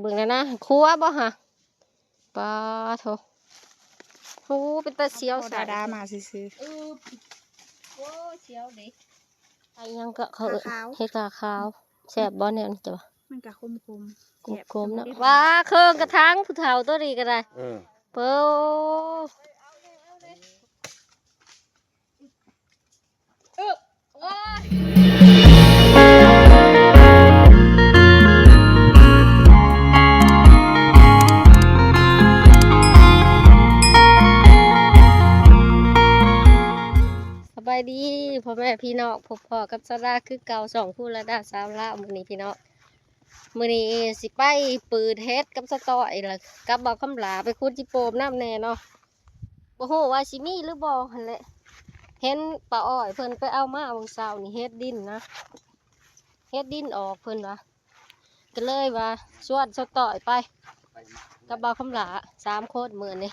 บิ่ງແລ້ວນະ ຄົວບໍ່ຫະ? ປາໂທ້ ໂອ້ ເປັນຕາສຽວ ດາດາມາຊື່ໆ. ອື ໂອ້ ສຽວເດ້. ໄອ້ຫຍັງກໍເຂົາເອີ້ນ ຂາຂາວ ເຫັດຂາຂາວ. ແຊບບໍ່ແນວນີ້ ເຈົ້າວ່າ? ມັນກໍຂົມໆ ແຊບ ຂົມໆເນາະ. ຫວາ ເຄິ່ງກະຖາງຜູ້ເຖົ້າໂຕນີ້ກໍໄດ້. ເອີ ເປີ ເອີ ໂອ້ຍ ສະບາຍດີພໍ່ແມ່ພີ່ນ້ອງ ພົບພໍ້ກັບສາວດາຄືເກົ່າ ຊ່ອງພູລະດາສາວລາວ. ມື້ນີ້ພີ່ນ້ອງ ມື້ນີ້ຊິໄປປືດເຫັດກັບສາວຕ້ອຍ ແລ້ວກັບບ່າວຄຳຫຼ້າ ໄປຂຸດຈີ່ໂປ່ມນຳແດ່ເນາະ. ບໍ່ຮູ້ວ່າຊິມີຫຼືບໍ່ຫັ້ນແຫຼະ. ເຫັນປ້າອ້ອຍເພິ່ນໄປເອົາມາມື້ເຊົ້ານີ້ ເຫັດດິນນະ ເຫັດດິນອອກເພິ່ນວ່າ ກໍເລີຍວ່າຊວນສາວຕ້ອຍໄປກັບບ່າວຄຳຫຼ້າ ສາມຄົນມື້ນີ້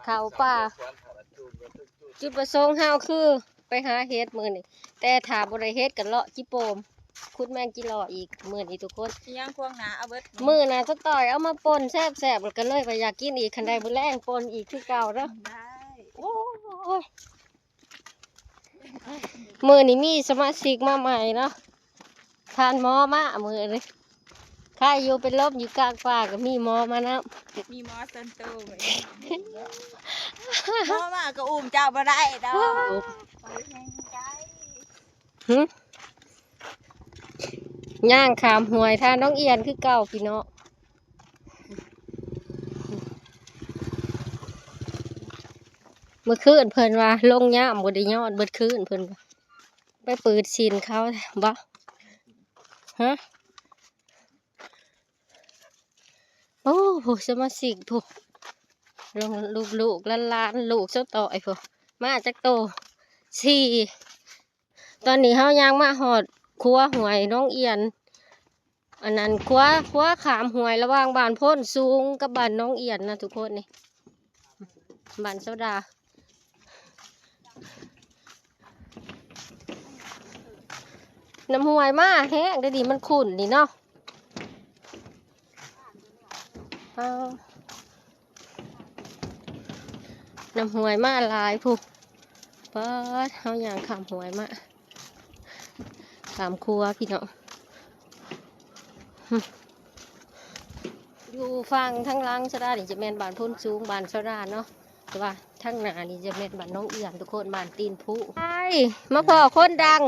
ເຂົ້າປ່າ. ຈຸດປະສົງເຮົາຄືໄປຫາເຫັດມື້ນີ້ ແຕ່ຖ້າບໍ່ໄດ້ເຫັດກໍເລາະຈີ່ໂປ່ມ ຂຸດແມງຈີ່ຫຼໍ່ອີກມື້ນີ້ທຸກຄົນ. ອີຫຍັງຂວາງໜ້າເອົາເບິດ. ມື້ໜ້າສາວຕ້ອຍເອົາມາປົ່ນແຊບໆ ແລ້ວກໍເລີຍວ່າຢາກກິນອີກ. ຄັນໄດ້ມື້ແລງປົ່ນອີກຄືເກົ່າເດີ. ໄດ້. ໂອ້ຍ ມື້ນີ້ມີສະມາຊິກມາໃໝ່ເນາະ ທ່ານໝໍມາມື້ນີ້. ໃຄຢູ່ ເປັນລົມຢູ່ກາງປ່າ ກໍມີໝໍມານຳ. ມີໝໍສ່ວນໂຕ. ໝໍມາກໍອຸ້ມເຈົ້າບໍ່ໄດ້ດອກ. ຫຶ ຍ່າງຂ້າມຫ້ວຍທ່າໜອງອຽນຄືເກົ່າພີ່ນ້ອງ. ເມື່ອຄືນເພິ່ນວ່າລົງຍາມບໍ່ໄດ້ຍອດ ເບິດຄືນເພິ່ນວ່າ ໄປປືດຊີ້ນເຂົາບໍ? ຮະ? ໂອ້ ຜູ້ສະມາຊິກຜູ້ ລອງລູກໆຫຼານໆ ລູກສາວຕ້ອຍຜູ້ ມາຈັກໂຕ? ສີ່. ຕອນນີ້ເຮົາຍ່າງມາຮອດຂົວຫ້ວຍໜອງອຽນ ອັນນັ້ນ ຂົວ ຂົວຂ້າມຫ້ວຍລະຫວ່າງບ້ານໂພນສູງກັບບ້ານໜອງອຽນນະທຸກຄົນ. ນີ້ ບ້ານສາວດາ ນ້ຳຫ້ວຍມາແຮງເດ ນີ້ມັນຂຸ້ນນີ້ເນາະ. ອ້າວ ນ້ຳຫ້ວຍມາຫຼາຍພຸ້ນ. ປາດ ເຮົາຍ່າງຂ້າມຫ້ວຍມາ ຂ້າມຂົວພີ່ນ້ອງ. ຢູ່ຝັ່ງທາງຫຼັງສາວດານີ້ຈະແມ່ນບ້ານໂພນສູງ ບ້ານສາວດາເນາະ ແຕ່ວ່າທາງໜ້ານີ້ຈະແມ່ນບ້ານໜອງອຽນທຸກຄົນ ບ້ານຕີນຜຸ. ໄປ ມາພໍ້ຄົນດັງ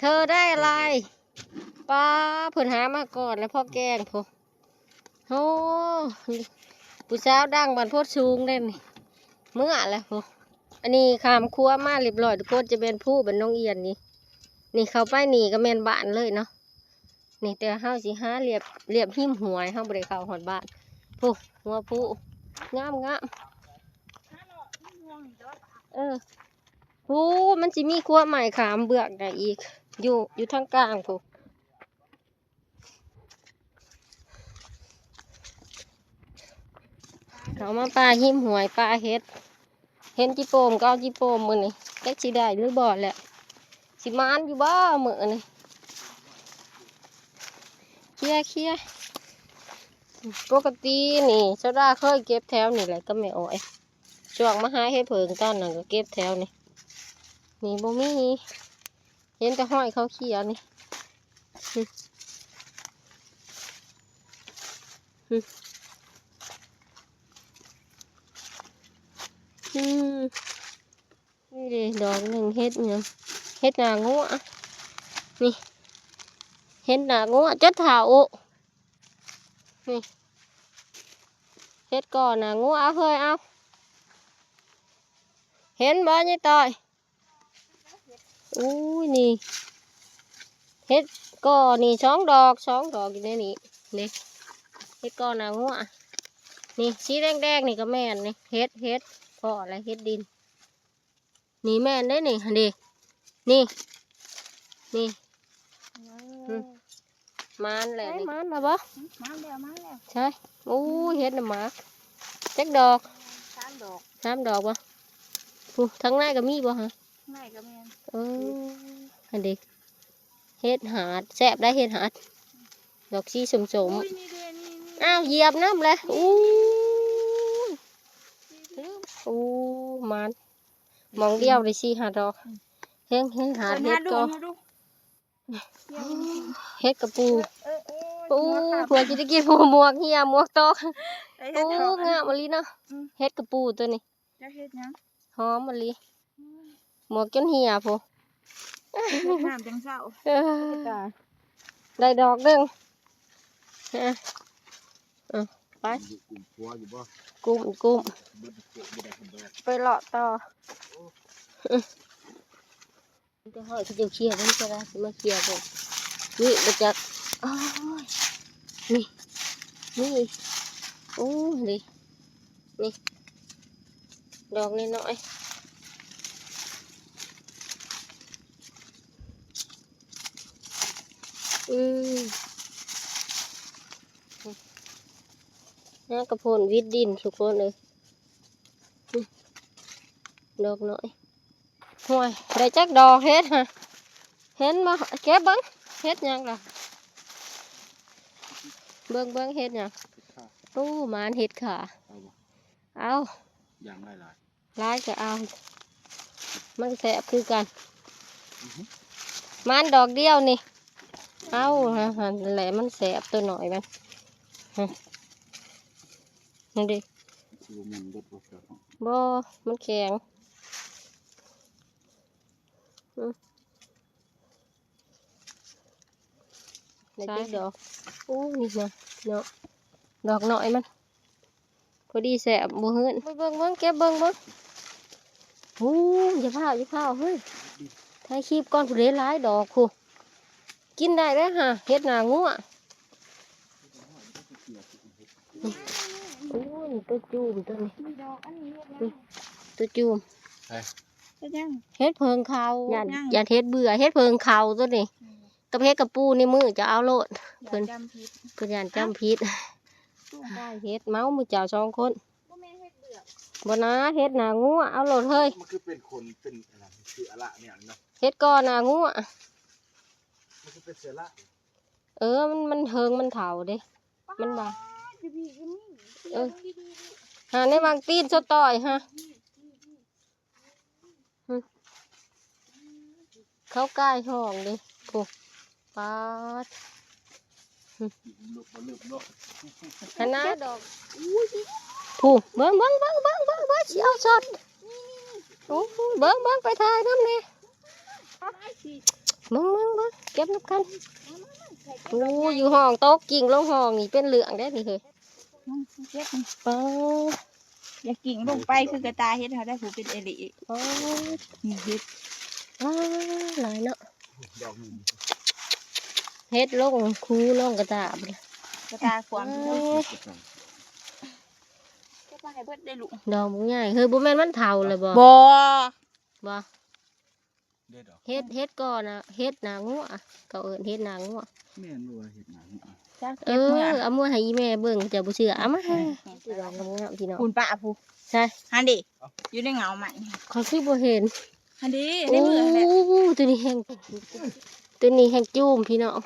ເທີໄດ້ອາໄລ. ປາ ເພິ່ນຫາມາກ່ອນແລ້ວພໍແກງພຸ້ນ. ໂອ້ ຜູ້ສາວດັງບ້ານໂພນສູງເດ້ນີ້ ເມືອແລ້ວພຸ້ນ. ອັນນີ້ຂ້າມຂົວມາລຽບຮ້ອຍທຸກຄົນ ຈະແມ່ນພູບ້ານໜອງອຽນນີ້. ນີ້ເຂົ້າໄປນີ້ກໍແມ່ນບ້ານເລີຍເນາະ. ນີ້ແຕ່ເຮົາຊິຫາລຽບ ລຽບຮິມຫ້ວຍ ເຮົາບໍ່ໄດ້ເຂົ້າຮອດບ້ານ. ພຸ້ນ ຫົວພູ ງາມໆ. ເອີ ພູ ມັນຊິມີຂົວໄມ້ຂ້າມເບືອກໄດ້ອີກ ຢູ່ ຢູ່ທາງກາງພຸ້ນ. ເຂົ້າມາປ່າຮິມຫ້ວຍ ປ່າເຫັດ ເຫັນຈີ່ໂປ່ມກໍເອົາຈີ່ໂປ່ມມື້ນີ້ ຈັກຊິໄດ້ຫຼືບໍ່ແຫຼະ. ຊິໝານຢູ່ບໍ່ມື້ນີ້? ເຄຍ ເຄຍ. ປົກກະຕິນີ້ ສາວດາເຄີຍເກັບແຖວນີ້ແຫຼະກັບແມ່ອ້ອຍ ຊ່ວງມາຫາເຫັດເຜິ້ງຕອນນັ້ນກໍເກັບແຖວນີ້. ນີ້ບໍ່ມີ. ເຫັນແຕ່ຮອຍຂາວຂຽວນີ້. ອືມ ນີ້ເດ້ດອກໜຶ່ງ ເຫັດຫຍັງ? ເຫັດໜ້າງົວ. ນີ້ ເຫັດໜ້າງົວ ຈົນເຖົ້າ. ນີ້ ເຫັດກໍໜ້າງົວ. ເອົາເຮີ້ຍ ເອົາ. ເຫັນບໍ່ຍາຍຕ້ອຍ? ອູ້ຍ ນີ້ ເຫັດກໍນີ້ສອງດອກ ສອງດອກຢູ່ໃນນີ້ ນີ້ ເຫັດກໍໜ້າງົວ. ນີ້ ສີແດງໆ ນີ້ກໍແມ່ນ ນີ້ ເຫັດ ເຫັດ ພໍ້ແລ້ວ ເຫັດດິນ. ນີ້ແມ່ນເດ້ນີ້ ຫັ້ນເດ້ ນີ້ ນີ້ ເອີ ອືມ ໝານແລ້ວນີ້ ໝານແລ້ວບໍ່? ໝານແລ້ວ ໝານແລ້ວ ໃຊ່. ໂອ້ຍ ເຫັດນະໝາກ ຈັກດອກ? ສາມດອກ ສາມດອກບໍ່? ຜູ້ ທາງໃນກໍມີບໍ່ຫະ? ທາງໃນກໍແມ່ນ ເອີ ຫັ້ນເດ້ ເຫັດຫາດ ແຊບໄດ໋ເຫັດຫາດ ດອກສີສົ້ມໆ. ອຸ້ຍ ນີ້ເດ້ ນີ້ ນີ້ ອ້າວ ຢຽບນຳແຫຼະ. ອູ້ຍ ອູ້ ໝານ ໝ່ອງດຽວໄດ້ສີ່ຫ້າດອກ. ເຮັງໆ ຫາເຫັດກໍ ເຫັດກະປູ. ເອີ ເອີ ເອີ ປູ ຫົວຂາດ ເພື່ອຊິໄດ້ກິນ ໝວກເຫື່ອ ໝວກຕອກ. ປູ ງາມອີ່ຫຼີເນາະ. ອືມ ເຫັດກະປູຕົວນີ້. ຈັກເຫັດຫຍັງ? ຫອມອີ່ຫຼີ. ອືມ ໝວກຈົນເຫື່ອພຸ້ນ. ເຮັດງາມຈັ່ງເຊົາ. ເອີ ໄດ້ດອກໜຶ່ງ. ເອີ ເອີ ໄປ ກຸ້ມຫົວຢູ່ບໍ່? ກຸ້ມ ກຸ້ມ ເບິດໂຄກບໍ່ໄດ້ຄົນດອກ. ໄປເລາະຕໍ່. ໂອ້ ອື ມັນຈະຮອດ ເຂົາເຈົ້າເຄຍເບິ່ງ ເຂົາເຈົ້າຊິມາເຄຍເບິ່ງ. ນີ້ບໍ່ຈັກ. ໂອ້ຍ ນີ້ ນີ້ ໂອ້ ນີ້ ນີ້ ດອກນ້ອຍໆ. ອືມ ຫາກະໂພນວິດດິນທຸກຄົນເອີຍ. ອືມ ດອກນ້ອຍ. ໂອ້ຍ ໄດ້ຈັກດອກເຫັດຫະ? ເຫັນບໍ່? ເກັບເບິ່ງ ເຫັດຫຍັງລະ? ເບິ່ງ ເບິ່ງ ເຫັດຫຍັງ? ເຫັດຂ່າ. ໂອ້ ໝານເຫັດຂ່າ. ເອົາບໍ່? ເອົາ ຢ່າງຫຼາຍໆ. ຫຼາຍກໍເອົາ ມັນແຊບຄືກັນ. ອືຮຶ ໝານດອກດຽວນີ້. ເອົາ ຫັ້ນແຫຼະ ມັນແຊບ ຕົວນ້ອຍມັນ. ຫັ້ນ ນັ້ນເດ້. ຊິບໍ່ໝູນເບິດບໍ່? ບໍ່ ມັນແຂງ. ອືມ ໄດ້ຈັກດອກ? ໂອ້ ນີ້ນະເນາະ ດອກນ້ອຍມັນ ພໍດີແຊບ ບໍ່ເຫີນ. ໄປເບິ່ງເບິ່ງ ເກັບເບິ່ງເບິ່ງ. ໂອ້ ຢ່າພ້າວ ຢ່າພ້າວເຮີ້ຍ ຖ່າຍຄລິບກ່ອນ. ຜູ້ໃດຫຼາຍດອກພຸ້ນ ກິນໄດ້ເດ້ຫາ ເຫັດໜ້າງົວ. ໂອ້ຍ ໂຕຈູມຕົວນີ້ ມີດອກອັນນີ້ເຮັດຫຍັງ? ໂຕຈູມ ໃສ? ເຮັດຫຍັງ? ເຫັດເຜິ້ງເຂົາ. ຢ້ານ ເຮັດຫຍັງ? ຢ້ານເຫັດເບື່ອ ເຫັດເຜິ້ງເຂົາຕົວນີ້. ອືມ ກັບເຫັດກະປູໃນມື ຈະເອົາໂລດ. ເພິ່ນ ຢ້ານຈຳຜິດ ເພິ່ນຢ້ານຈຳຜິດ. ຫະ? ໄດ້ເຫັດເມົາໝູ່ເຈົ້າສອງຄົນ. ບໍ່ແມ່ນເຫັດເບື່ອ ບໍ່ນາ ເຫັດໜ້າງົວ. ເອົາໂລດເຮີ້ຍ. ມັນຄືເປັນຄົນ ເປັນອັນນັ້ນ ຄືອະລະແນວນີ້ເນາະ. ເຫັດກໍໜ້າງົວ. ມັນຄືເປັນເຊື້ອລາ. ເອີ ມັນ ມັນເຫິງ ມັນເຖົ້າເດ້. ມັນວ່າ ປາດ ຢູ່ພີ້ກໍມີ. ເອີ ເບິ່ງດີໆ ຫາໃນຫວ່າງຕີນສະຕ່ອຍຫະ. ອືມ ເຂົາກາຍຫ້ອງເດ້ ໂອ້ ປາດ. ອືມ ເລິກບໍ່ເລິກເນາະ ຫັ້ນນະດອກ. ຜູ້ ເບິ່ງ ເບິ່ງ ຊິເອົາຊັອດ. ໂອ້ ເບິ່ງ ເບິ່ງ ໄປຖ່າຍນຳແດ່. ເບິ່ງ ເບິ່ງ ເບິ່ງ ເກັບນຳກັນ. ໂອ້ ຢູ່ຫ້ອງ ຕົກກິ່ງລົງຫ້ອງນີ້ເປັນເລື່ອງເດ້ນີ້ເຮີ້ຍ. ເກັບນີ້ ປາດ ຢ່າກິ່ງລົງໄປຄືກະຕ່າເຮັດເຮົາໄດ້ ຜູ້ເປັນເອລິ. ປາດ ນີ້ເຫັດ ປາດ ຫຼາຍເນາະ. ດອກໜຶ່ງ ເຫັດລົງຄູລົງກະຕ່າພຸ້ນ ກະຕ່າຂວາງ. ເອີ ເກັບມາໃຫ້ເບິດເດ້ລູກ. ດອກບັກໃຫຍ່ ເຮີ້ຍ ບໍ່ແມ່ນມັນເຖົ້າແລ້ວບໍ່? ບໍ່ ບໍ່. ເດັດອອກ ເຫັດ ເຫັດກໍນະ ເຫັດໜ້າງົວ ເຂົາເອີ້ນເຫັດໜ້າງົວ. ແມ່ນບໍ່ວ່າເຫັດໜ້າງົວ? ຈັກ ເອີ ເກັບເມືອ ເອົາເມືອໃຫ້ອີ່ແມ່ເບິ່ງ ເຈົ້າບໍ່ເຊື່ອ. ເອົາມາໃຫ້ ດອກງາມໆ ພີ່ນ້ອງ. ພຸ້ນປະຜູ້ ໃສ? ຫັ້ນເດ້ ຢູ່ໃນເຫງົ້າໄມ້. ຂ້ອຍຄືບໍ່ເຫັນ. ຫັ້ນເດ້ ໃນມືຫັ້ນແຫຼະ. ໂອ້ ຕົວນີ້ແຮງ ຕົວນີ້ແຮງຈູມ ພີ່ນ້ອງ.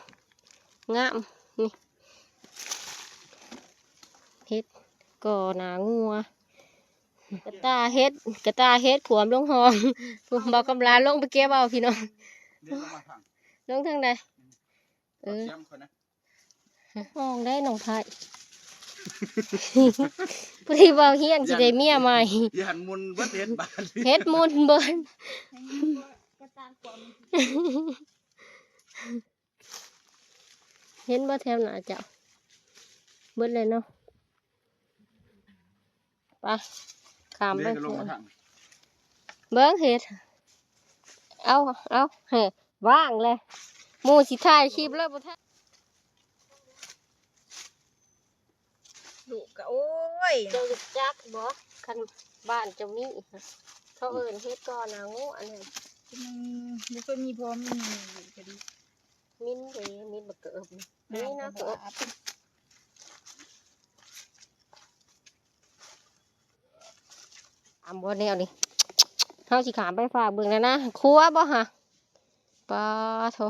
ງາມ ນີ້ ເຫັດກໍໜ້າງົວ. ກະຕ່າເຮັດ ກະຕ່າເຮັດຂວາມລົງຮ່ອງ. ບໍ່ກຳລາລົງໄປເກັບເອົາ ພີ່ນ້ອງ. ລົງທາງໃດ? ເອີ ຮ່ອງໄດ້ນ້ອງໄພ. ພໍດີເວົ້າຮຽນຊິໄດ້ເມຍໃໝ່. ຢ້ານໝຸ່ນເບິດເຮັດບາດ ເຮັດໝຸ່ນເບິດ. ກະຕ່າຂວາມ ເຫັນບໍ່ແຖວໜ້າເຈົ້າ? ເບິດແລ້ວເນາະ. ໄປ ຂ້າມໄປ. ເບິ່ງເຫັດ ເອົາ ເອົາ ແຮະ ວ່າງແລ້ວ ໝູ່ຊິຖ່າຍຄລິບແລ້ວບໍ່ທັນ. ລູກກະ ໂອ້ຍ ເຈົ້າຮູ້ຈັກບໍ່? ຄັນບ້ານເຈົ້າມີ ເຂົາເອີ້ນເຫັດກໍໜ້າງວ ອັນນັ້ນ ອືມ ບໍ່ເຄີຍມີພໍ່ມີແມ່ຢູ່ກະດີ. ມິນເດ ມິນບັກເກີບນີ້ ນີ້ນະ ເກີບ ອຳບໍ່ແນວນີ້. ເຮົາຊິຂ້າມໄປຟາກເບິ່ງແລ້ວນະ ຄົວບໍ່ຫະ? ປາໂທ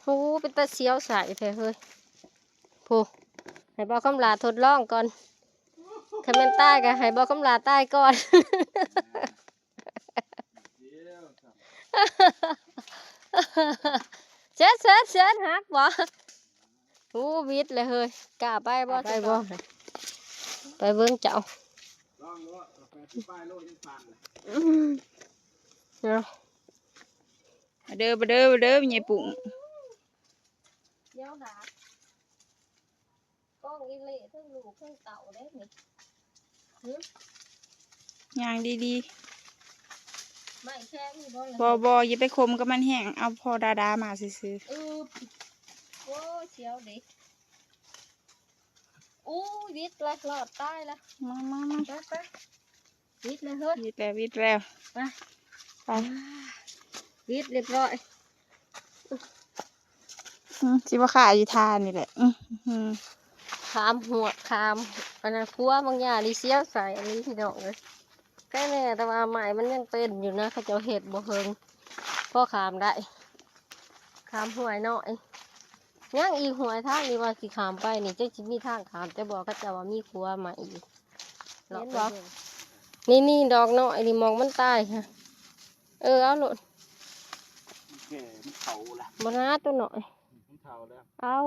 ໂຫ ເປັນຕາສຽວໃສແທ້ເຮີ້ຍ. ໂພ ໃຫ້ບ່າວຄຳຫຼ້າທົດລອງກ່ອນ ຄັນແມ່ນຕາຍກໍໃຫ້ບ່າວຄຳຫຼ້າຕາຍກ່ອນ. ເຊີນ ເຊີນ ເຊີນ ຫັກບໍ່? ໂອ້ ວິດແລ້ວເຮີ້ຍ ກ້າໄປບໍ່? ໄປບໍ່? ໄປເບິ່ງເຈົ້າ ລອງໂລດ ແປດສິບປາຍໂລຍັງຜ່ານເລີຍ. ອືມ ເອົາ ມາເດີ ມາເດີ ມາເດີ ແມ່ໃຫຍ່ປຸ້ງ ດຽວນະ. ກ້ອງອີ່ເລະ ເທິງລູກເທິງເຕົ້າເດ້ນີ້. ຫຶ? ຍ່າງດີໆ ໄມ້ແຂງຢູ່ບໍ່ລະ? ບໍ່ ບໍ່ ຢ່າໄປຄົມກັບມັນແຮງ ເອົາພໍດາໆມາຊື່ໆ. ອື ໂອ້ຍ ສຽວເດ້. ອູ້ຍ ວິດລະ ລອດຕາຍລະ. ມາ ມາ ມາ ໄປ ໄປ. ວິດແລ້ວເຮີ້ຍ ວິດແລ້ວ ວິດແລ້ວ ໄປ ໄປ ວິດຮຽບຮ້ອຍ. ອືມ ຊິມາຂາຍຢູ່ທ່ານີ້ແຫຼະ. ອືມ ຂ້າມຫ້ວຍ ຂ້າມອັນນັ້ນ ຂົວບາງຢ່າງນີ້ ສຽວໃສ່ອັນນີ້ພີ່ນ້ອງເອີຍ. ແຕ່ແນ່ ແຕ່ວ່າໄມ້ມັນຍັງເປັນຢູ່ນະ ເຂົາເຈົ້າເຮັດບໍ່ເຖິງ ພໍຂ້າມໄດ້ ຂ້າມຫ້ວຍນ້ອຍ. ຍັງອີກຫ້ວຍທາງນີ້ ວ່າຊິຂ້າມໄປນີ້ ຈັກຊິມີທາງຂ້າມແຕ່ບໍ່ ເຂົາເຈົ້າວ່າມີຂົວໃໝ່ອີກ. ເຫັນບໍ່? ເລາະໄປເບິ່ງ ນີ້ໆ ດອກນ້ອຍນີ້ ໝ່ອງມັນຕາຍຫັ້ນ. ເອີ ເອົາໂລດ ມັນແກ່ ມັນເຖົ້າລະ ບໍ່ນາ ໂຕນ້ອຍ ມັນເຖົ້າແລ້ວ. ເອົາ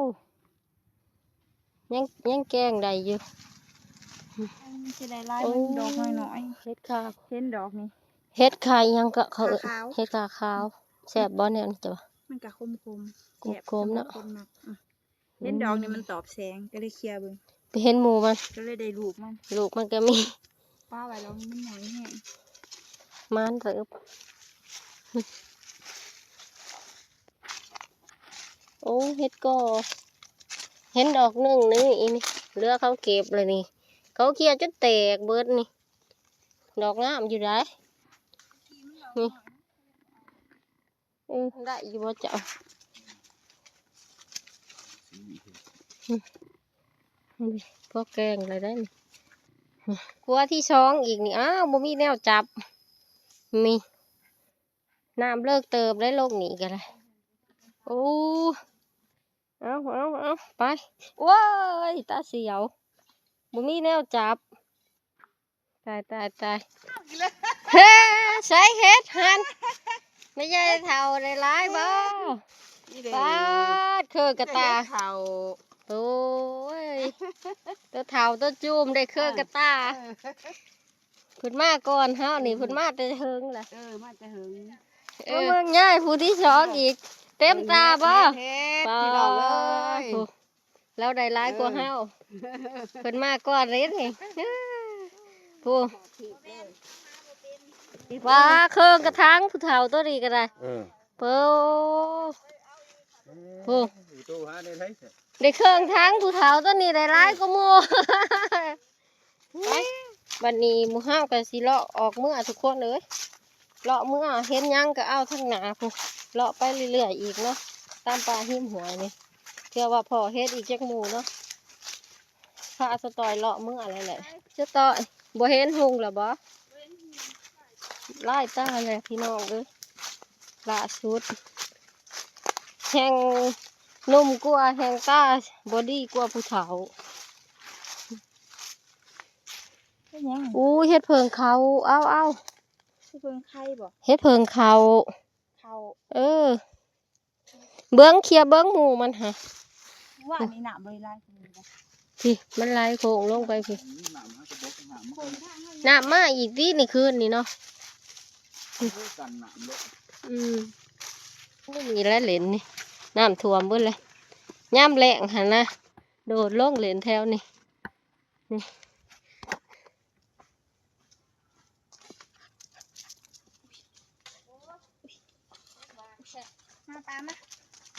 ຍັງ ຍັງແກງໄດ້ຢູ່. ມັນຊິໄດ້ຫຼາຍ ໂອ້ ມັນດອກນ້ອຍໆ ເຫັດຂາ ເຫັນດອກນີ້ ເຫັດຂາອີ່ຫຍັງກໍເຂົາເອີ້ນ ຂາຂາວ ເຫັດຂາຂາວ. ແຊບບໍ່ແນວນີ້ເຈົ້າວ່າ? ມັນກໍຂົມໆ ແຊບ ຂົມໆເນາະ ຄົນມັກ. ອືມ ເຫັນດອກນີ້ມັນຕອບແສງ ກໍເລີຍເຄຍເບິ່ງ ໄປເຫັນໝູ່ມັນ ກໍເລີຍໄດ້ລູກມັນ ລູກມັນກໍມີ. ປ້າໄວ້ລອງ ມັນໃຫຍ່ແຮງ ໝານເຕີບ. ໂອ້ ເຫັດກໍ ເຫັນດອກໜຶ່ງນີ້ ອີນີ້ ເຫຼືອເຂົາເກັບແລ້ວນີ້ ເຂົາເຄຍຈົນແຕກເບິດນີ້. ດອກງາມຢູ່ໃດ໋ ນີ້. ເອີ ໄດ້ຢູ່ບໍ່ເຈົ້າ? ພໍແກງໄດ້ໄດ໋ນີ້. ຂົວທີສອງອີກນີ້ ອ້າວ ບໍ່ມີແນວຈັບ ນີ້ ນ້ຳເລິກເຕີບໄດ໋ ລົງນີ້ກໍໄດ້. ໂອ້ ເອົາ ເອົາ ເອົາ ໄປ. ໂອ້ຍ ຕາສຽວ ບໍ່ມີແນວຈັບ. ຕາຍ ຕາຍ ຕາຍ ເຮີ້ຍ ໃສເຫັດຫັ້ນ? ແມ່ໃຫຍ່ເຖົ້າໄດ້ຫຼາຍບໍ່? ນີ້ເດ້ ປາດ ເຄີກະຕ່າ ເຖົ້າ ໂອ້ຍ ຕົວເຖົ້າຕົວຈູມໄດ້ເຄີກະຕ່າ. ເອີ ເພິ່ນມາກ່ອນເຮົານີ້ ເພິ່ນມາແຕ່ເຫິງລະ. ເອີ ມາແຕ່ເຫິງ. ເອີ ມາເບິ່ງຍາຍຜູ້ທີສອງອີກ ເຕັມຕາບໍ່? ເຫັດ ເຫັດ ພີ່ນ້ອງເອີຍ ລາວໄດ້ຫຼາຍກວ່າເຮົາ ເອີ ເພິ່ນມາກ່ອນເດ້ນີ້. ຜູ້ ວ່າເຄິ່ງກະຖາງຜູ້ເຖົ້າຕົວນີ້ກໍໄດ້. ເອີ ໂອ້ ຜູ້ ໄດ້ເຄິ່ງຖັງ ຜູ້ເຖົ້າຕົວນີ້ໄດ້ຫຼາຍກວ່າໝູ່. ໄປ ບັດນີ້ໝູ່ເຮົາກໍຊິເລາະອອກເມືອທຸກຄົນເອີຍ ເລາະເມືອ ເຫັນຫຍັງກໍເອົາທາງໜ້າພຸ້ນ ເລາະໄປເລື້ອຍໆອີກເນາະ ຕາມປ່າຮິມຫ້ວຍນີ້ ເທື່ອວ່າພໍ້ເຫັດອີກຈັກໝູ່ເນາະ. ພາສະຕ້ອຍເລາະເມືອແລ້ວແຫຼະ ສະຕ້ອຍ ບໍ່ເຫັນຮຸ່ງແລ້ວບໍ່? ຫຼາຍຕາແລ້ວພີ່ນ້ອງເອີຍ ລ່າສຸດ ແຮ່ງໜຸ່ມກວ່າ ແຮ່ງຕາບໍ່ດີກວ່າຜູ້ເຖົ້າ. ເຮັດຫຍັງ? ອູ້ຍ ເຫັດເຜິ້ງເຂົາ ເອົາ ເອົາ ເຫັດເຜິ້ງໄຂ່ບໍ່? ເຫັດເຜິ້ງເຂົາ ເຂົາ ເອີ ເບິ່ງ ເຄຍເບິ່ງໝູ່ມັນຫາ ວ່ານີ້ນ້ຳບໍ່ໄດ້ຫຼາຍ ພີ້ ມັນໄຫຼໂຄ້ງລົງໄປພີ້ ນ້ຳມາອີກຕິ ນີ້ຄືນນີ້ເນາະ ອືມ ນີ້ແຫຼະເຫຼັ້ນນີ້ ນ້ຳຖ້ວມເບິດແລ້ວ ຍາມແລ້ງຫັ້ນນະ ໂດດລົງເຫຼັ້ນແຖວນີ້ ນີ້ ມາປາມາ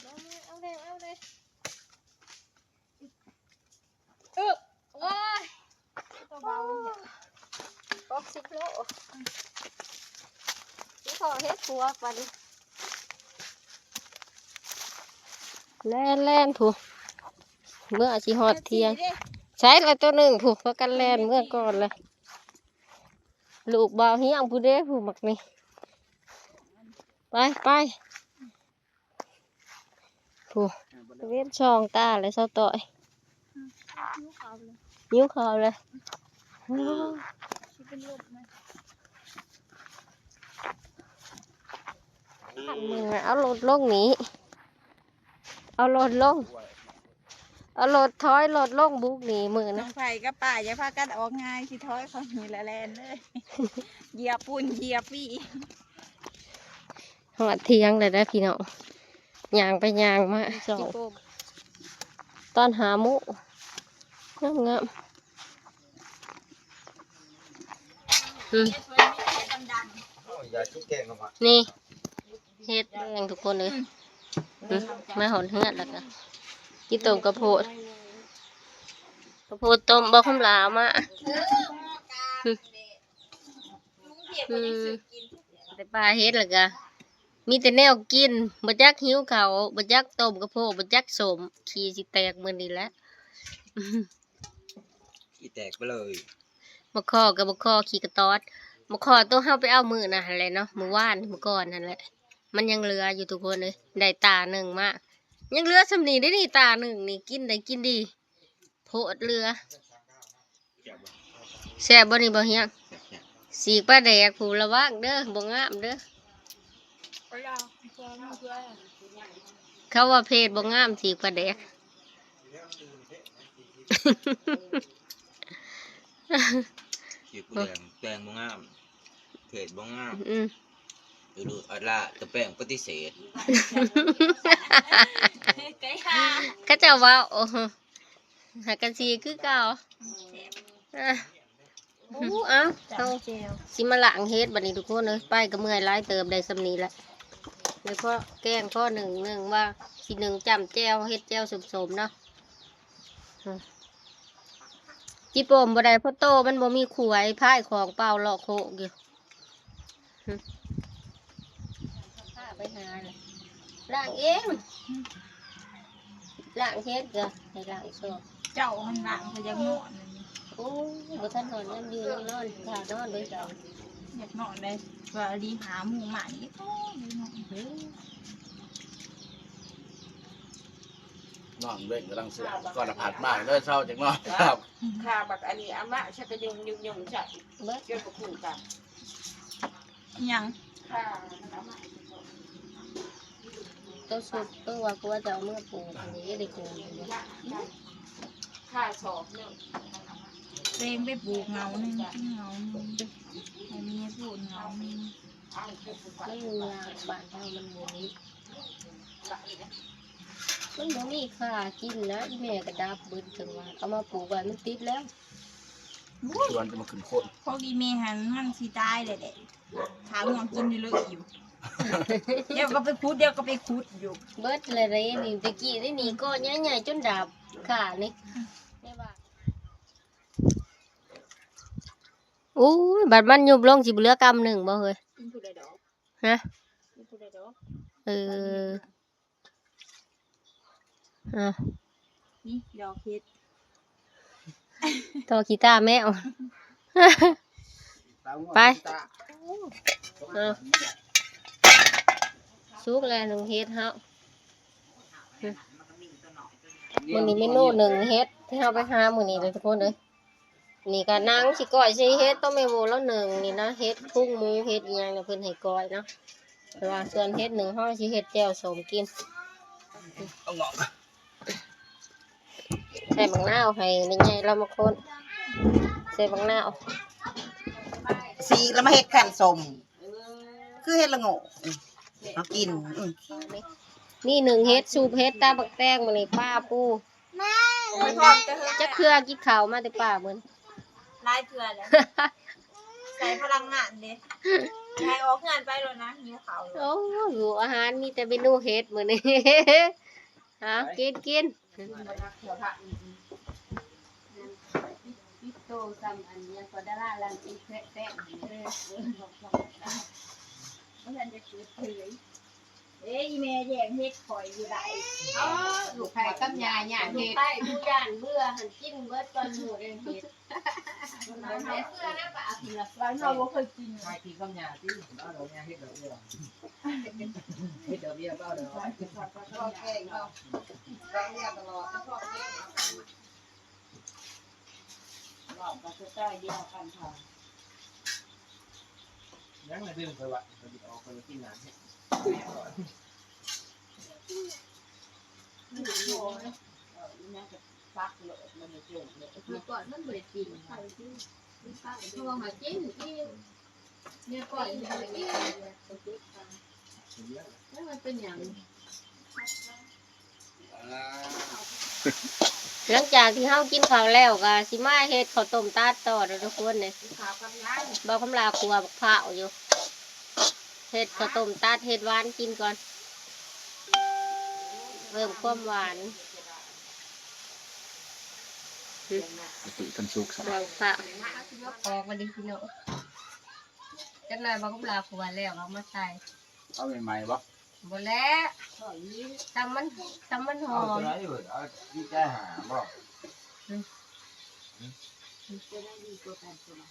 ເອົາເດ້ ເອົາເດ້ ອຶບ ໂອ້ຍ ຕົວເບົາເດ້ ຫົກສິບໂລ ຊິພໍ້ເຫັດປວກບັດນີ້ ແລ່ນໆ ພຸ້ນ ເມືອຊິຮອດທ່ຽງ ໃສລະຕົວໜຶ່ງ ພຸ້ນ ພາກັນແລ່ນເມືອກ່ອນລະ ລູກບ່າວຮຽງພຸ້ນເດ້ ຜູ້ໝາກນີ້ ໄປ ໄປ ຜູ້ ເວັນສອງຕາແລ້ວ ສາວຕ້ອຍ ຫິວເຂົ້າເລີຍ ຫິວເຂົ້າເລີຍ. ໂອ້ ຊິເປັນລົມນະ. ຄັນມື້ເອົາລົດລົງນີ້ ເອົາລົດລົງ ເອົາລົດ ຖອຍລົດລົງບຸກນີ້ມື້ນະ. ນ້ອງໄຟກັບປ້າຢ່າພາກັນອອກງ່າຍ ຊິຖອຍເຂົ້ານີ້ລະແລ່ນເລີຍ ຢຽບຝຸ່ນຢຽບຫວີ. ຮອດຖຽງແລ້ວເດີພີ່ນ້ອງ ຍ່າງໄປຍ່າງມາ ຕອນຫ້າໂມງ ງາມໆ. ອືມ ນີ້ເຫັດແດງທຸກຄົນເອີຍ. ອືມ ມາຮອດເຮືອນແລ້ວກະກິນຕົ້ມກະໂພດ ກະໂພດຕົ້ມ ບໍ່ຄຳຫຼາເອົາມາ. ອືມ ອືມ ໄດ້ປາເຫັດແລ້ວກະມີແຕ່ແນວກິນ ບໍ່ຈັກຫິວເຂົ້າ ບໍ່ຈັກຕົ້ມກະໂພດ ບໍ່ຈັກສົ້ມ ຂີ້ຊິແຕກມື້ນີ້ແຫຼະ. ຂີ້ແຕກໄປເລີຍ ບັກຄໍ່ກະບັກຄໍ່ຂີ້ກະຕອດ ບັກຄໍ່ໂຕເຮົາໄປເອົາມື້ນັ້ນຫັ້ນແຫຼະເນາະ ມື້ວານມື້ກ່ອນຫັ້ນແຫຼະ ມັນຍັງເຫຼືອຢູ່ທຸກຄົນເອີຍ. ໄດ້ຕາໜຶ່ງມາ ຍັງເຫຼືອສ່ຳນີ້ເດ້ນີ້ ຕາໜຶ່ງນີ້ ກິນໄດ້ກິນດີ ໂພດເຫຼືອ. ແຊບບໍ່ນີ້ ບໍ່ຮຽງ? ສີກປາແດກ ຜູ້ລະວັງເດີ ບໍ່ງາມເດີ. ເຂົາວ່າເພດບໍ່ງາມ ສີກປາແດກ. ສີກປາແດກ ແປງບໍ່ງາມ ເພດບໍ່ງາມ. ອືມ ດູໆ ອັດລາ ແຕ່ແປງປະຕິເສດ. ເຂົາເຈົ້າເວົ້າ ຫາກັນສີຄືເກົ່າ. ອາ ໂອ້ ເອົາ ເຮົາຊິມາລ້າງເຫັດບັດນີ້ທຸກຄົນເອີຍ. ໄປກະເມື່ອຍຫຼາຍເຕີບ ໄດ້ສ່ຳນີ້ແຫຼະ ໄດ້ພໍແກງພໍໜຶ້ງ ໜຶ້ງວ່າຊິໜຶ້ງຈ້ຳແຈ່ວ ເຮັດແຈ່ວສົ້ມໆເນາະ. ອາ ຈິປ້ອມບໍ່ໄດ້ ເພາະໂຕມັນບໍ່ມີຂວາຍ ພາຍຂອງເປົ່າເລາະໂຄກຢູ່. ພາໄປຫາ ລ້າງເອງ ລ້າງເຮັດກະໃຫ້ລ້າງຊອກ. ເຈົ້າຫັ້ນລ້າງ ຂ້ອຍຢາກນອນ. ໂອ້ຍ ບໍ່ທັນຮອດຍາມຢູ່ຍາມນອນ ຖ້ານອນເດີເຈົ້າ. ຢາກນອນເດ້ ວ່າດີຫ້າໂມງມານີ້ ໂອ້ຍ ນອນເວັນກຳລັງເສຍ ກ່ອນລະພັດມາເດີເຊົ້າຈັ່ງນອນ. ຂ້າບັກອັນນີ້ອາມະ ຊັກກະຍຸງຍຸງຍຸງໃສ່ ເບິດ ຈົນບໍ່ຄຸ້ມກັນ. ອີຫຍັງ? ໂຕສຸກ ເພິ່ນວ່າກະວ່າຈະເອົາເມືອປູກ ນີ້ໄດ້ປູກຢູ່. ຄ່າສອບເນາະ ເຕັງໄປປູກເຫງົາໜຶ່ງ ກິນເຫງົາໜຶ່ງ ໃຫ້ແມ່ປູກເຫງົາໜຶ່ງ. ມັນຢູ່ລາວ ບ້ານເຮົາມັນບໍ່ມີ ມັນບໍ່ມີຄ່າກິນນະ. ອີ່ແມ່ກະດັບເບິດ ຈັ່ງວ່າເອົາມາປູກໄວ້ມັນຕິດແລ້ວ. ສວນຈະມາຂຶ້ນໂຄນ ພວກອີ່ແມ່ຫັ້ນມັນຊິຕາຍແລ້ວແຫຼະ ຖ້າງ່ວງກິນຢູ່ເລີຍຢູ່. ດຽວກະໄປຂຸດ ດຽວກະໄປຂຸດຢູ່. ເບິດແລ້ວເດ້ນີ້ ແຕ່ກີ້ນີ້ ນີ້ກໍໃຫຍ່ໆ ຈົນດັບຄ່ານີ້. ໂອ້ຍ ບັດມັນຍຸບລົງຊິບໍ່ເຫຼືອກຳໜຶ່ງບໍ່ເຮີ້ຍ? ກິນຜູ້ໃດດອກ? ຮະ? ກິນຜູ້ໃດດອກ? ເອີ ເອົາ ນີ້ດອກເຫັດ ຕໍ່ຂີ້ຕາແມວ. ໄປ ເອົາ ສຸກແລ້ວໜຶ່ງເຫັດເຮົາ. ມື້ນີ້ເມນູໜຶ່ງເຫັດ ທີ່ເຮົາໄປຫາມື້ນີ້ເດີທຸກຄົນເອີຍ. ນີ້ກະນາງຊິກ້ອຍໃສ່ເຫັດ ຕ້ອງແມ່ໂວລາວໜຶ່ງນີ້ນະ ເຫັດພຸງໝູ ເຫັດອີ່ຫຍັງນະ ເພິ່ນໃຫ້ກ້ອຍເນາະ. ແຕ່ວ່າສ່ວນເຫັດໜຶ່ງ ເຮົາຊິເຮັດແຈ່ວສົ້ມກິນ. ເອົາງອກ ໃສ່ບັກນາວ ໃຫ້ແມ່ໃຫຍ່ລາວມາຄົນ ໃສ່ບັກນາວ ສີກແລ້ວມາເຮັດຄັນສົ້ມ ຄືເຮັດລະໂງກ ເອົາກິນ. ອື ນີ້ໜຶ້ງເຫັດ ສູບເຫັດ ຕຳບັກແຕງ ມື້ນີ້ປາປູ. ແມ່ ຈັກເທື່ອກິນເຂົ້າມາແຕ່ປ່າມື້ນີ້? ຫຼາຍເທື່ອແລ້ວ ໃສ່ພະລັງງານເດ້ ໃຫ້ອອກເຮືອນໄປໂລດນະ ຫິວເຂົ້າໂລດ. ໂອ້ ຫິວອາຫານ ມີແຕ່ເມນູເຫັດມື້ນີ້. ເອົາ ກິນ ກິນ. ປິດໂຕສ່ຳອັນຫຍັງກໍດາລາລັນອີກແຊະໆ ເອີ ບໍ່ທັນຈະເປີດເຜີຍ. ເອີຍ ອີແມ່ແຍ່ງເຫັດຂ້ອຍຢູ່ໃດ໋. ເອີ ລູກໄຂ່ກັບຍ່າ ຍ່າເຫັດ ໄປ ຜູ້ຢ້ານເບື່ອຫັ້ນ ກິນເບິດກ່ອນໝູ່ເດ້ເຫັດ. ແຕ່ເບື່ອນະປະອາທິລະ ຫຼາຍເຮົາບໍ່ເຄີຍກິນ. ໄຂ່ກິນກັບຍ່າຕິ ເອົາດອກຍ່າເຫັດດອກດຽວ ເຫັດດອກດຽວກໍເອົາດອກ ກໍແກງເນາະ ດອກດຽວຕະຫຼອດ ກໍແກງ. ກໍສະໄຕລ໌ດຽວກັນເຂົາ. ຍັງລະດື່ມໄປວະ ເຂົາຊິອອກໄປກິນນ້ຳເຮັດ ມັນບໍ່ ເອີ ອີ່ຫຍັງກໍຟັກໂລດ ມັນບໍ່ເຈີໂລດ. ເມື່ອກ່ອນມັນບໍ່ໄດ້ກິນ ເພາະວ່າຫາກິນອີ່ ເມື່ອກ່ອນມັນບໍ່ໄດ້ກິນ ແລ້ວມັນເປັນຫຍັງ? ຫຼັງຈາກທີ່ເຮົາກິນເຂົ້າແລ້ວ ກໍຊິມາເຮັດເຂົ້າຕົ້ມຕັດຕໍ່ເດີທຸກຄົນເດ້. ບ່າວຄຳຫຼ້າຂົ້ວບັກພ້າວຢູ່ ເຮັດເຂົ້າຕົ້ມຕັດ ເຮັດຫວານກິນກ່ອນ ເພີ່ມຄວາມຫວານ. ອາຕິຄັນສຸກຊະ ບ່າວຄຳຫຼ້າ ອອກມາດີພີ່ນ້ອງ. ຈັກໜ່ອຍບ່າວຄຳຫຼ້າຂົ້ວແລ້ວ ເອົາມາໃສ່ ເອົາໃໝ່ໆບໍ່? ບໍ່ແລ້ວ ຕຳມັນ ຕຳມັນຫອມ. ເອົາຕົວໃດເອີຍ? ເອົາທີ່ໃຈຫາບໍ່? ອືມ ຕົວໃດດີກວ່າກັນຕົວໃດ?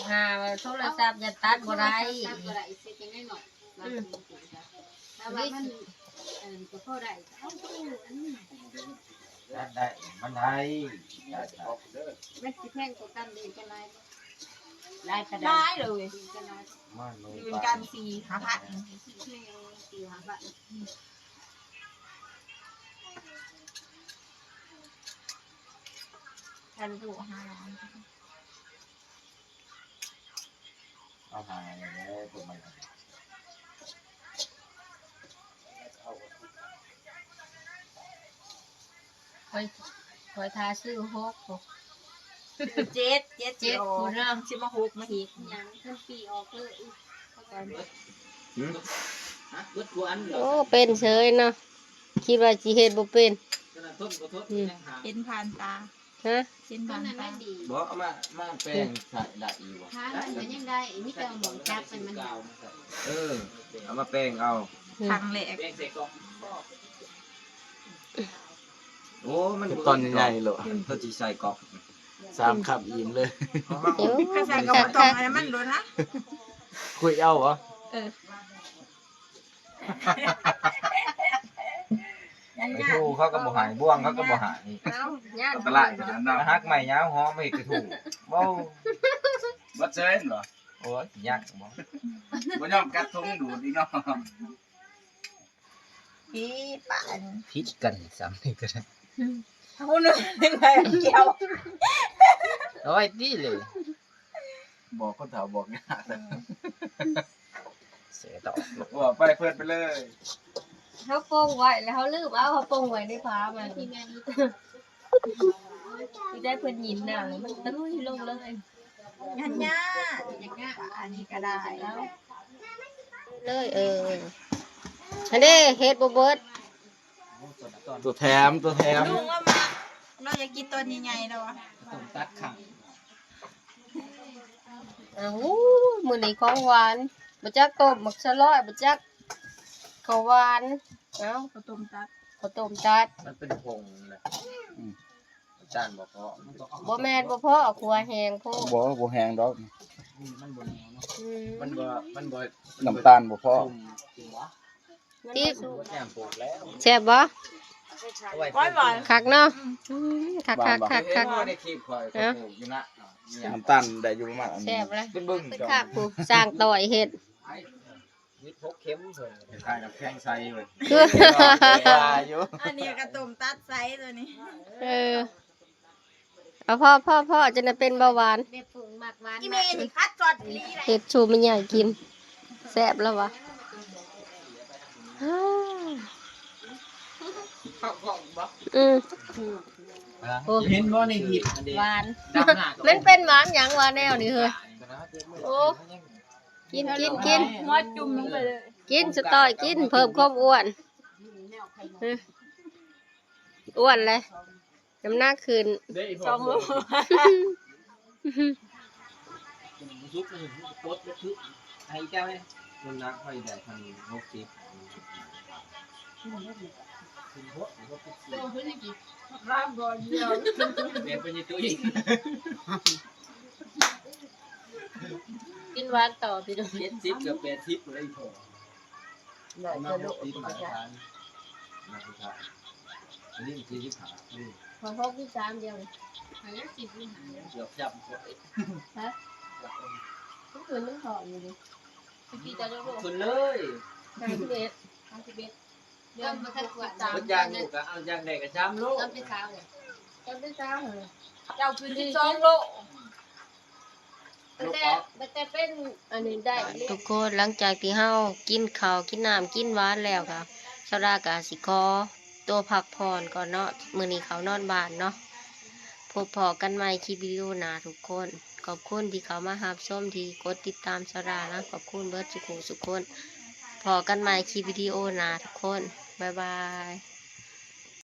ຫາໂທລະສັບຢ່າຕັດບໍ່ໄດ້ ຕັດບໍ່ໄດ້ ເຮັດຈັ່ງໃດເນາະ? ອືມ ວ່າມັນ ອັນນັ້ນກໍພໍໄດ້ ເອົາອັນນີ້ ຕັດໄດ້ ມັນໄດ້ ຕັດໄດ້ ມັນຊິແພງກວ່າກັນເດ້ ຈັກໜ່ອຍ ຫຼາຍປານໃດ? ຫຼາຍເລີຍ ມັນ ຢູ່ນຳກັນສີ່ຫ້າພັນ ສີ່ຫ້າພັນ ຄັນຢູ່ຫ້າລ້ານ ເອົາຫາແລ້ວ ຕົວໃໝ່ ຂ້ອຍ ຂ້ອຍຖ້າຊື້ຫົກ ຊື້ເຈັດ ເຈັດ ເຈັດ ຊິອອກ ພຸ້ນເນາະ ຊິມາຫົກມາອີກ ຫຍັງເພິ່ນປີອອກເລີຍ. ໂອ້ ເປັນເສີຍເນາະ ຄິດວ່າຊິເຮັດບໍ່ເປັນ ອືມ ເຫັນຜ່ານຕາ. ຮະ ຊິນບາງຕາ ບໍ່ ເອົາມາ ມາແປງໃສ່ໄດ້ຢູ່ບໍ່? ທາງນັ້ນກໍຍັງໄດ້ ມີແຕ່ເອົາໝ້ອງຈັບໃສ່ມັນ ເອີ ເອົາມາແປງເອົາ ອືມ ຄັ້ງແລກ ໂອ້ ມັນ ຄືຕອນໃຫຍ່ໆໂລດ ເພິ່ນຊິໃສ່ກອກ ສາມຄຳອີ່ມເລີຍ ເອີ ກໍໃສ່ກອກ ຕ້ອງໃຫ້ມັນໂດນນະ ຄຸຍເອົາບໍ່? ເອີ ໄປໂທເຂົາກໍບໍ່ໃຫ້ ບ່ວງເຂົາກໍບໍ່ໃຫ້ ເອົ້າ ຢ້ານ ອັນຕະລາຍຂະໜາດນັ້ນ ຫັກໄມ້ຍາວຫອມມາເຮັດກະທູ ເວົ້າ ເບິດເຊີຍເນາະ ໂອ້ຍ ຍັກບໍ່ ບໍ່ຍອມກັດທຸງດູດອີກເນາະ ອີປານ ຜິດກັນຊ້ຳນີ້ກໍໄດ້ ອືມ ເອົາໜຶ່ງໄປກ່ຽວ ເອົາໄວ້ຕິເລີຍ. ບອກຄົນເຖົ້າບອກຍ່າ ເສຍຕອບ ບອກໄປເພິ່ນໄປເລີຍ ເຮົາປົງໄວ້ແລ້ວເຮົາລືມເອົາ ເຮົາປົງໄວ້ໃນຜ້າມັນ ທີ່ໄດ້ເພິ່ນຍິນນະ ມັນຕະລຸຍລົງເລີຍ ງານຍາກ ອັນນີ້ກໍໄດ້ ເລີຍ ເອີ ຫັ້ນເດ້ ເຮັດບໍ່ເບິດ ຕົວແຖມ ຕົວແຖມ ລຸງລາວມັກ ລາວຢາກກິນຕອນໃຫຍ່ໆລາວວ່າ ຕ້ອງຕັດຂ້າງ ອ້າວ ມື້ນີ້ຂອງຫວານ ບໍ່ຈັກຕົ້ມໝາກສະຫຼອຍ ບໍ່ຈັກເຂົ້າຫວານ ເອົ້າ ເຂົ້າຕົ້ມຕັດ ເຂົ້າຕົ້ມຕັດ ມັນເປັນຜົງນະ ອືມ ນ້ຳຕານບໍ່ພໍ ບໍ່ແມ່ນບໍ່ພໍ ຂົ້ວແຮງໂພດ ບໍ່ ບໍ່ແຮງດອກ ອືມ ມັນບໍ່ແນວເນາະ ອືມ ມັນບໍ່ ມັນບໍ່ ນ້ຳຕານບໍ່ພໍ ຕິບ ແຊບບໍ່? ຄັກເນາະ ອືມ ຄັກໆໆໆ ເຫັນບໍ່ໃນຄລິບຂ້ອຍ ເອົ້າ ປູກຢູ່ນະ ນ້ຳຕານໄດ້ຢູ່ປະມານອັນ ແຊບເລີຍ ເປັນເບິ່ງ ຄັກໆ ຜູ້ຊ່າງຕ່ອຍເຮັດ ຍິບຫົກເຂັມເພິ່ນ ຄ້າຍໆກັບແຂ້ງໃສ່ເວີຍ ຄືວ່າຢູ່ ອັນນີ້ກໍຕົ້ມຕັດໃສ່ຕົວນີ້ ເອີ ເອົາພໍ ພໍ ພໍ ຈັ່ງໄດ້ເປັນເບົາຫວານ ແມ່ປຸງມັກຫວານ ອີແມ່ນີ້ຄັດຈອດອີ່ຫຼີ ເຮັດສູ່ແມ່ໃຫຍ່ກິນ ແຊບແລ້ວວະ ເຂົ້າກ້ອງບໍ່? ອືມ ໂອ້ ເຫັນບໍ່ໃນຄລິບ ຫວານ ມັນເປັນຫວານຫຍັງວະແນວນີ້ເຮີ້ຍ ໂອ້ ກິນ ກິນ ກິນ ຫົວຈຸ່ມລົງໄປເລີຍ ກິນສະຕ້ອຍກິນ ເພີ່ມຄວາມອ້ວນ ເອີ ອ້ວນແຫຼະ ນ້ຳໜັກຂຶ້ນ ສອງໂລ ສຸກມັນປົດບໍ່ຄືໃຫ້ເຈົ້າເດ້ ນ້ຳໜັກຂ້ອຍໄດ້ພັນຫົກສິບ ຂຶ້ນໂພດ ຫົກສິບສີ່ ໂຕເພິ່ນຍັງກິນ ລາບບໍ່ດຽວ ແມ່ນເພິ່ນຍັງຕຸ້ຍ ກິນຫວານຕໍ່ພີ່ນ້ອງ ເຈັດສິບເກືອບແປດສິບແລ້ວອີ່ພໍ່ ໄດ້ ມາ ແຕ່ລູກ ຫົກສິບ ມາດຕະຖານ ມາດຕະຖານ ອັນນີ້ສີ່ສິບຫ້າ ອັນນີ້ ຂອງຫົກສິບສາມດຽວນີ້ ໃຫ້ສີ່ສິບຫ້າ ເກືອບຈັບ ຮະ ມັນຂຶ້ນມັນຖອນຢູ່ເດ ສະກີເຈົ້າຈັກໂລ? ຂຶ້ນເລີຍ ຫ້າສິບເອັດ ຫ້າສິບເອັດ ເດືອນບໍ່ທັນກວດ ເພິ່ນຢາກຢູ່ກໍເອົາ ຢາກໄດ້ກໍສາມໂລ ເຈົ້າເປັນສາວ ເຈົ້າເປັນສາວຫັ້ນ ເຈົ້າຂຶ້ນສິບສອງໂລ ຕັ້ງແຕ່ ຕັ້ງແຕ່ເປັນອັນນີ້ໄດ້ ທຸກຄົນ ຫຼັງຈາກທີ່ເຮົາກິນເຂົ້າກິນນ້ຳກິນຫວານແລ້ວກໍ ສາວດາກໍຊິຂໍຕົວພັກຜ່ອນກ່ອນເນາະ ມື້ນີ້ເຂົ້ານອນບ້ານເນາະ. ພົບພໍ້ກັນໃໝ່ຄລິບວິດີໂອໜ້າທຸກຄົນ. ຂອບຄຸນທີ່ເຂົ້າມາຮັບຊົມ ທີ່ກົດຕິດຕາມສາວດານະ ຂອບຄຸນເບິດສູ່ຜູ້ສູ່ຄົນ. ພໍ້ກັນໃໝ່ຄລິບວິດີໂອໜ້າທຸກຄົນ. ບາຍບາຍ.